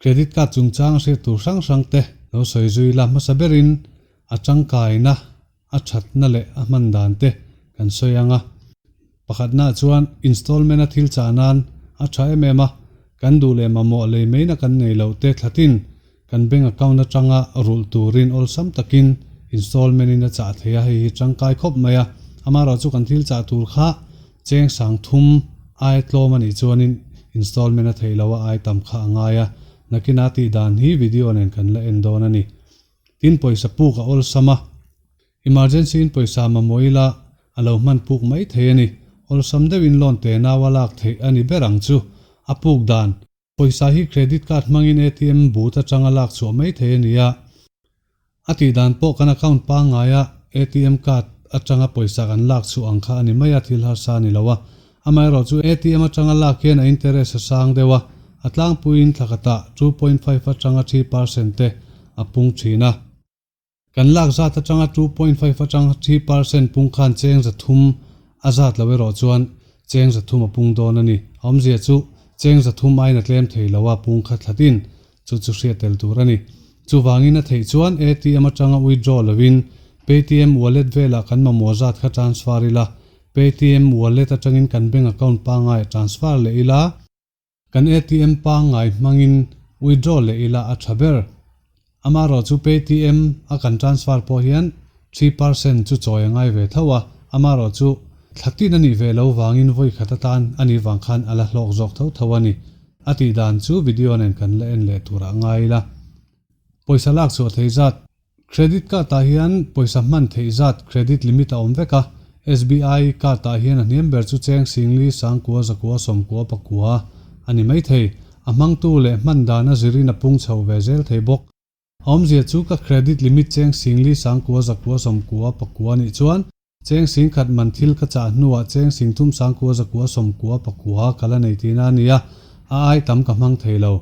Credit card chungchang hriat tur hrang hrang te lo sawi zui la hmasa berin a tangkaina, a thatna leh a hman dan te kan sawi ang a. Pakhatna chuan installment a thil chah nan a tha em em a, kan duh leh mamawh lei maina kan nei loh te thlatin kan bank account atanga rulh turin awlsam takin installment in a chah thei a, hei hi tangkai khawp mai a. Amaherawhchu kan thil chah tur kha cheng sangthum ai tlawm a nih chuanin installment a theih loh a ai tam kha a ngai a, nakina tih dan hi video nen kan la en dawn a ni. Tin pawisa puk a awlsam a, emergency in pawisa mamawh ila a lo hman puk mai thei a ni. Awlsam deuhin loan te nau a lak theih a ni ber ang chu. A puk dan, pawisa hi credit card hmangin ATM booth atanga lak chhuah mai thei a ni a. A tih dan pawh kan account pangngaia ATM card atanga pawisa kan lak chhuah ang kha a ni mai a, thil harsa a ni lo a. Amaherawhchu ATM atanga lak hian a interest a sang deuh a, a tlangpuiin thlakhatah 2.5 atanga 3% te a pung thin a. Kan lak zat atanga 2.5 atanga 3% pung khan cheng 300 a zat lo erawh chuan cheng 300 a pung dawn a ni. A awmzia chu cheng 300 aiin a tlem thei lo a, pung kha thlatin chu chu hriat tel tur a ni. Chuvangin a theih chuan ATM atanga withdraw lovin Paytm wallet velah kan mamawh zat kha transfer ila, Paytm wallet atangin kan bank account pangngai transfer leh ila, kan ATM pangngai hmangin withdraw leh ila a tha ber. Amaherawhchu Paytm a kan transfer pawh hian 3% chu chawi a ngai ve tho a, amaherawhchu thla tin a nih ve lo vangin vawi khat atan a nih vang khan a la hlawk zawk tho tho a ni. A tih dan chu video nen kan la en leh turah ngai ila. Pawisa lak chhuah thei zat, Credit card ah hian pawisa hman theih zat credit limit a awm vek a, SBI card ah hian a hniam ber chu cheng singli sangkua zakua sawmkua pakua a ni mai thei. A hmangtu leh hman dan a zirin a pung chho ve zel thei bawk. A awmzia chu ka credit limit cheng singli sangkua zakua sawmkua pakua nih chuan cheng sing khat man thil ka chah hnuah cheng sing thum sangkua zakua sawmkua pakua ka la nei tihna a ni a, a ai tam ka hmang thei lo.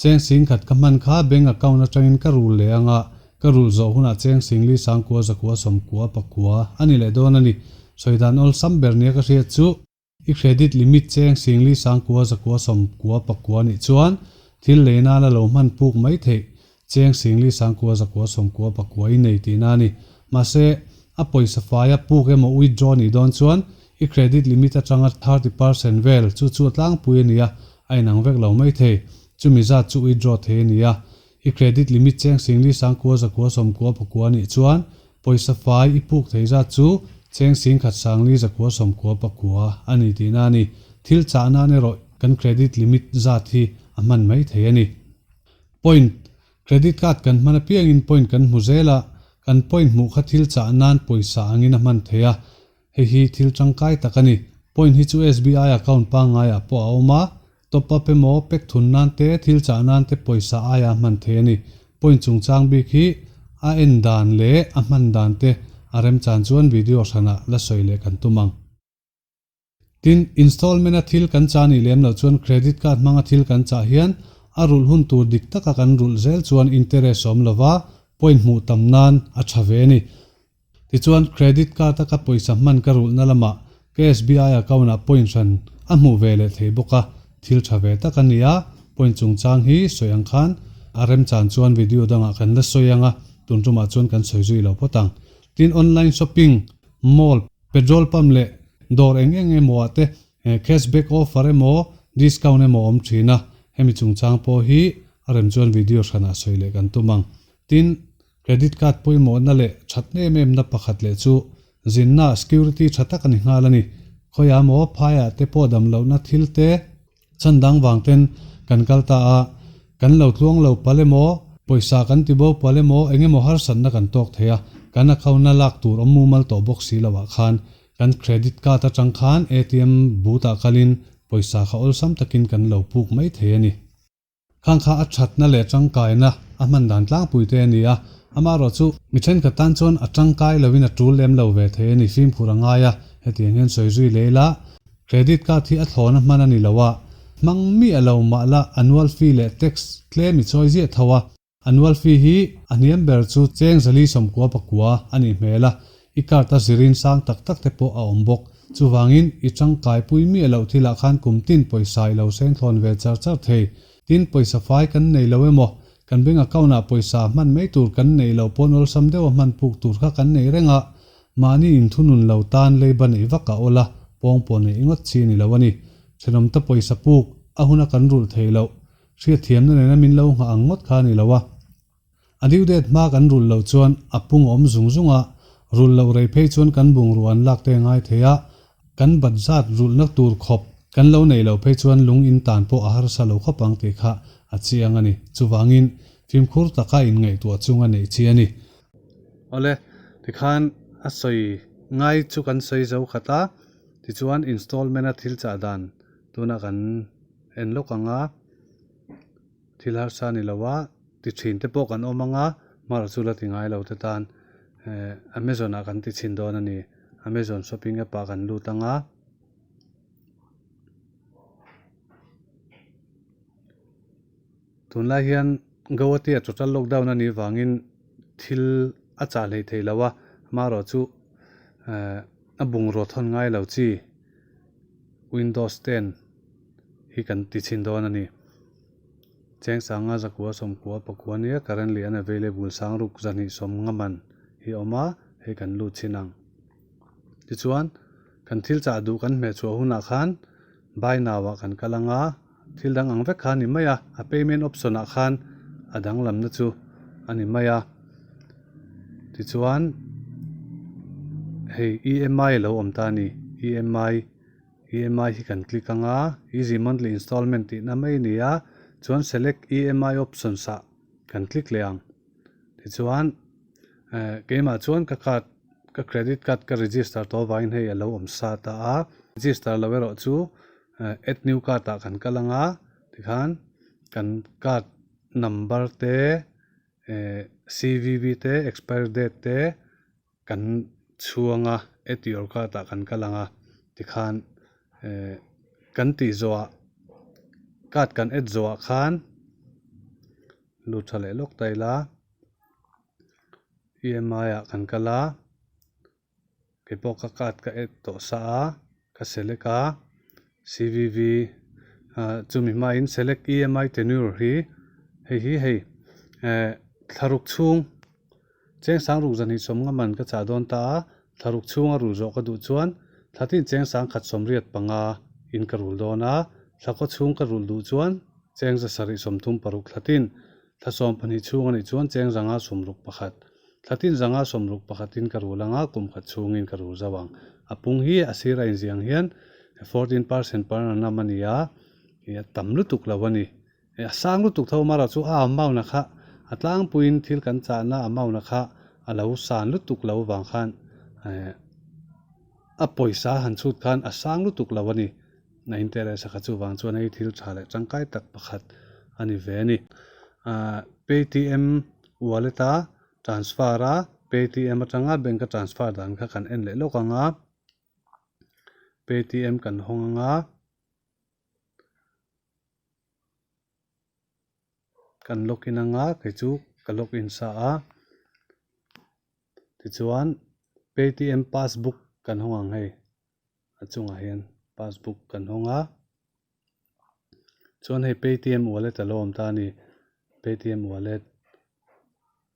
Cheng sing khat ka hman kha bank account atangin ka rul leh anga ka rul zawh hunah cheng singli sangkua zakua sawmkua pakua a ni leh dawn a ni. Sawi dan awlsam ber nia ka hriat chu. I credit limit cheng singli sangkua zakua sawmkua pakua nih chuan thil lei nana lo hman puk mai theih cheng singli sangkua zakua sawmkua pakua i nei tihna a ni. Mahse, a pawisa faia puk emaw withdraw nih dawn chuan i credit limit atanga 30% vel chu chu a tlangpui a ni a, a inang vek lo mai thei. Chumi zat chu withdraw thei a ni a. I credit limit cheng singli sangkua zakua sawmkua pakua nih chuan Pawisa fai i puk thei zat chu cheng singkhat sangli zakua sawmkua pakua a ni tihna a ni. Thil chah nan erawh kan credit limit zat hi a hman mai thei a ni. Point, Credit card kan hman apiangin point kan hmu zel a, kan point hmuh kha thil chah nan pawisa angin a hman thei a, hei hi thil tangkai tak a ni. Point hi chu SBI account pangngaiah pawh a awm a, top up emaw pek thun nan te thil chah nan te pawisa aia hman thei a ni. Point chungchang bik hi a en dan leh a hman dan te a remchan chuan video hranah la sawi leh kan tum ang. Tin, installment a thil kan chah nih lem loh chuan credit card hmanga thil kan chah hian a rulh hun tur dik taka kan rulh zel chuan interest awm lova point hmuh tam nan a tha ve a ni. Tichuan, credit card a ka pawisa hman ka rulhna lamah ka SBI account ah point hran a hmuh ve leh thei bawk a, thil tha ve tak a ni a, point chungchang hi sawi ang khan a remchan chuan video dangah kan la sawi ang a, tun tumah chuan kan sawi zui lo phawt ang. Tin, online shopping mall, petrol pump leh dawr eng eng emaw ah te cashback offer emaw discount emaw a awm thin a, hemi chungchang pawh hi a rem chuan video hranah sawi leh kan tum ang. Tin, Credit card pawimawhna leh that em em na pakhat leh chu zinna security tha tak a ni nghal a ni. Khawiah maw phaiah te pawh dam lohna thil te chhan dang vang ten kan kal ta a, kan lo tluang lo palh emaw, pawisa kan ti bo palh emaw eng emaw harsatna kan tawk thei a, kan account-a lak tur awm mumal tawh bawk si loah khan kan credit card atang khan ATM booth-ah kalin pawisa kha awlsam takin kan lo puk mai thei a ni. Khang kha a thatna leh tangkaina a hman dan tlangpui te a ni a, amaherawh chu mi thenkhat tan chuan a tangkai loin a tul lem lo ve thei a ni, fimkhur a ngai a, hetiang hian sawi zui leh ila, credit card hi a thlawn a hman a ni lo a, hmang miah lo mah la annual fee leh tax tlem i chawi ziah tho a, annual fee hi a hniam ber chu cheng zali sawmkua pakua a nih hmel a, i card a zirin sang tak tak te pawh a awm bawk, chuvangin i tangkaipui miah loh thilah khan kum tin pawisa i lo seng thlawn ve char char thei. Tin, pawisa fai kan nei lo emaw, kan bank account ah pawisa hman mai tur kan neih loh pawn awlsam deuha hman puk tur kha kan nei reng a, mahni inthunun lo tan leiba neih vak a awl a, pawng pawh neih ngawt chi a ni lo a ni. Thenawmte pawisa puk a huna kan rulh theih loh, hriatthiamna nena min lo nghah ang ngawt kha a ni lo a. A due date hma kan rulh loh chuan a pung awm zung zung a, rulh loh rei phei chuan kan bungrua an lak te a ngai thei a, kan bat zat rulhna tur khawp kan lo neih loh phei chuan lung in tan pawh a harsa lo khawp ang tih kha a chiang a ni. Chuvangin, fimkhur taka inngaihtuah chung a neih chi a ni. Awle, tikhan a sawi ngai chu kan sawi zo khat a, tichuan installment a thil chah dan tunah kan en lawk ang a. Thil harsa ni lo a, ti thin te pawh kan awm ang a, hmar chu la ti ngai lo te tan Amazon ah kan ti chhin dawn a ni. Amazon shopping app ah kan lut ang a. Tunlai hian Guwahati ah total lockdown a nih vangin thil a chah hlei thei lo a, amaherawhchu a bungraw thawn ngai lo chi Windows 10 hi kan ti chhin dawn a ni. Cheng sanga zakua sawmkua pakua nia currently unavailable sangruk zahnih sawm nga man hi a awm a, hei kan lut chhin ang. Tichuan, kan thil chah duh kan hmeh chhuah hunah khan buy now ah kan kal ang a, thil dang ang vek kha a ni mai a, a payment option ah khan a danglamna chu a ni mai a. Tichuan, hei EMI a lo awm ta a ni, EMI. EMI hi kan click ang a, Easy Monthly Installment tihna mai a ni a, chuan Select EMI Options ah kan click leh ang. Tichuan eh keimah chuan ka card ka credit card ka register tawh avangin hei a lo awm sa ta a, register lo erawh chu eh add new card ah kan kal ang a, tikhan kan card number te eh CVV te expiry date te Kan chhuang a, add your card ah kan kal ang a, tikhan eh kan tih zawhah card kan add zawhah khan lut tha leh lawk ta ila EMI ah kan kal a, keipawh ka card ka add tawh sa a, ka select a, CVV ah chumi hmain select EMI tenure hi hei hi hei eh thlaruk chhung. Cheng sang ruk zahnih sawm nga man ka chah dawn ta a, thla ruk chhunga rul zawh ka duh chuan thla tin cheng sang khat sawmriat panga in ka rul dawn a, thla khaw chhung ka rul duh chuan cheng za sarih 36 thla tin, thla 12 chhung a nih chuan cheng zanga 61, thla tin zanga 61 in ka rul anga kum khat chhungin ka rul zauh ang. A pung hi a sir a inziah ang hian 14% per annum a ni a, a tam lutuk lo a ni. A sang lutuk tho mara chu a amount a kha a tlangpuiin thil kan chahna amount a kha a lo san lutuk lo vang khan eh a pawisa han chhut khan a sang lutuk lo a ni. A interest a kha chuvang chuan hei thil tha leh tangkai tak pakhat a ni ve a ni. Ah Paytm wallet a transfer a Paytm atanga bank a transfer dan kha kan en leh lawk ang a, Paytm kan hawng ang a. Kan log in anga kei chu ka log in sa a tichuan paytm passbook kan hawng ang hei a chungah hian passbook kan hawng a chuan hei paytm wallet a lo awm ta a ni paytm wallet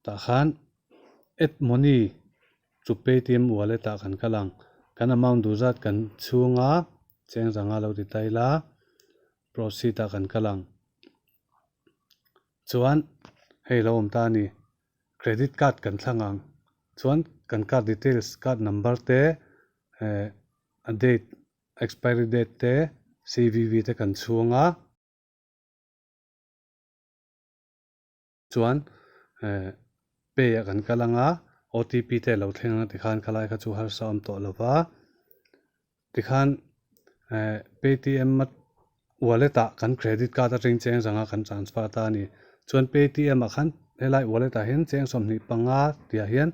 tah khan add money chu paytm wallet ah kan kal ang kan amount duh zat kan chhung a cheng zanga lo ti ta ila proceed ah kan kal ang chuan hei lo awm ta a ni credit card kan thlang ang chuan kan card details card number te eh a date expiry date te cvv te kan chhung a. Chuan pay ah kan kal ang a, OTP te a lo thleng ang a tikhan khalai kha chu harsa awm tawh lo va. Tikhan Paytm wallet ah kan credit card atangin cheng zanga kan transfer ta a ni. Chuan Paytm ah khan helai wallet ah hian cheng 25 tih ah hian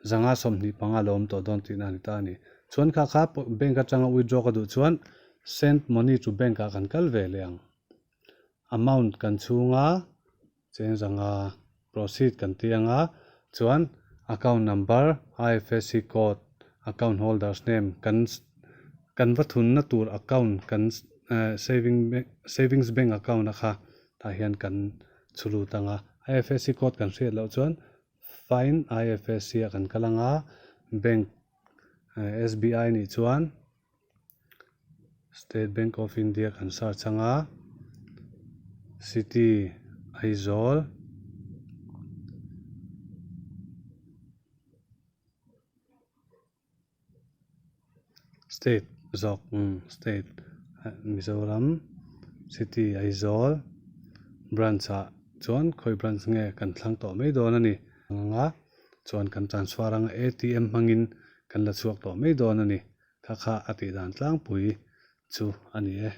zanga 25 a lo awm tawh dawn tihna a ni ta a ni. Chuan kha kha bank atanga withdraw ka duh chuan send money to bank ah kan kal ve leh ang. Amount kan chhunga cheng zanga proceed kan tih anga chuan account number, IFSC code, account holders name kan kan va thunna tur account kan saving savings bank account a kha. Tah hian kan chhu lut ang a. IFSC code kan hriat loh chuan find IFSC ah kan kal ang a, bank SBI nih chuan State Bank of India kan search ang a, city Aizawl. State zawk umm state Mizoram city Aizawl branch ah chuan khawi branch nge kan thlang tawh mai dawn a ni ang a chuan kan transfer anga A_T_M hmangin kan la chhuak tawh mai dawn a ni kha kha a tih dan tlangpui chu a ni e.